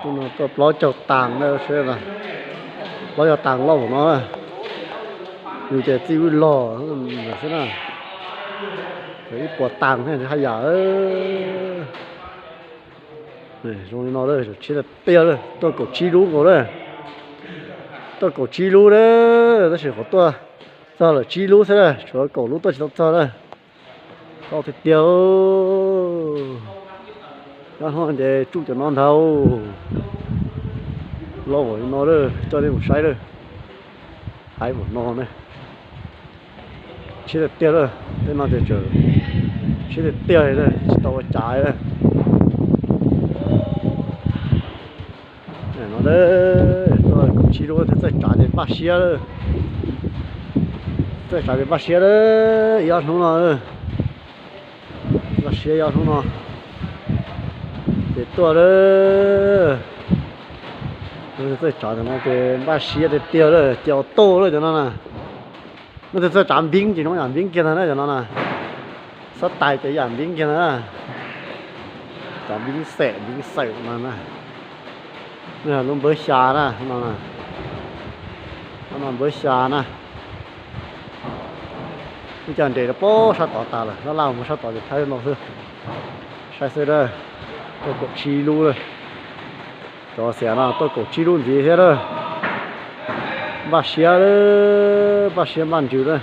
Tus no tuaj plaub caug tas na, seb, plaub caug tas loj npaum no na. Nws ces txij wb log xwb na. Ib puas tas thiab haj yam. Zoo li no lawm, tshiab tiag tiag lawm, tuaj kaum tsib lub nkaus lawm. Tuaj kaum tsib lub lawm, tab sis qhov tuaj txog lawm tsib lub xwb na, tshuav kaum lub tuaj tsis tau txog na. Loj tiag tiag. Nyob hnub no ces tsuj cov no ntag. Loj npaum li no lawm, coj nej mus saib lawm. Haib npaum no ne. Tshiab tiag tiag lawm, tej no ces tshiab tiag tiag li, tsis tau ua cas li. No, tuaj kaum tsib lub thiaj txawj tsav ces npaj siab lawm. Txawj tsav ces npaj siab lawm, ib ob hnub no. Npaj siab ib ob hnub no ces tuaj lawm. Txawj tsav cov no ces npaj siab tiag tiag lawm, ces ua tau lawm cov no na. Leej twg txawj tsav npib ces nws yam npib kiag ntag na cov no na. Xob tais ces yam npib kiag ntag na. Tsav npib xeem npib xeem no na. Lub npawb xya na, no, no npawb xya na. Ib co nres rau pob sab tod tas lawm, laj laj mus sab tod ces thawb no xwb. Saib xwb a, tuaj kaum tsib lub lawm. Cov xiam no tuaj kaum tsib lub ntxiv thiab lawm. Npaj siab lawm, npaj siab npaj ntsws lawm.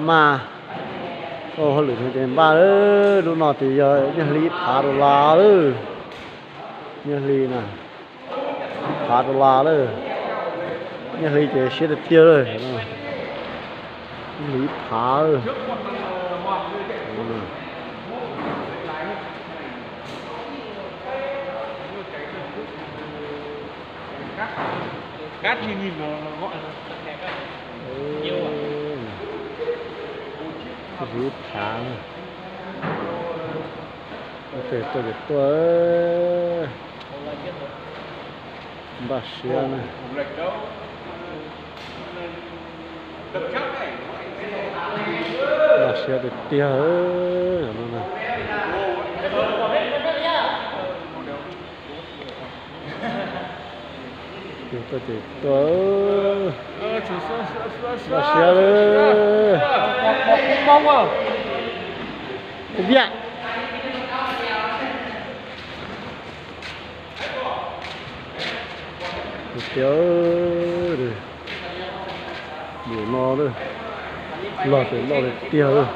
Maj, hauj lwm no ces npaj lawm, lub no ces yog nyiaj hli ib phav dollar lawm. Nyiaj hli na, ib phav dollar lawm. Nyiaj hli ces siab tiag tiag lawm. Nyiaj hli ib phav lawm. Nyiaj hli ib phav. Tuaj ces tuaj, npaj siab na. Npaj siab tiag tiag no na. Tuaj ces tuaj, npaj siab lawm. Ua viaj. Tiag, mus no lawm, loj ces loj tiag tiag lawm.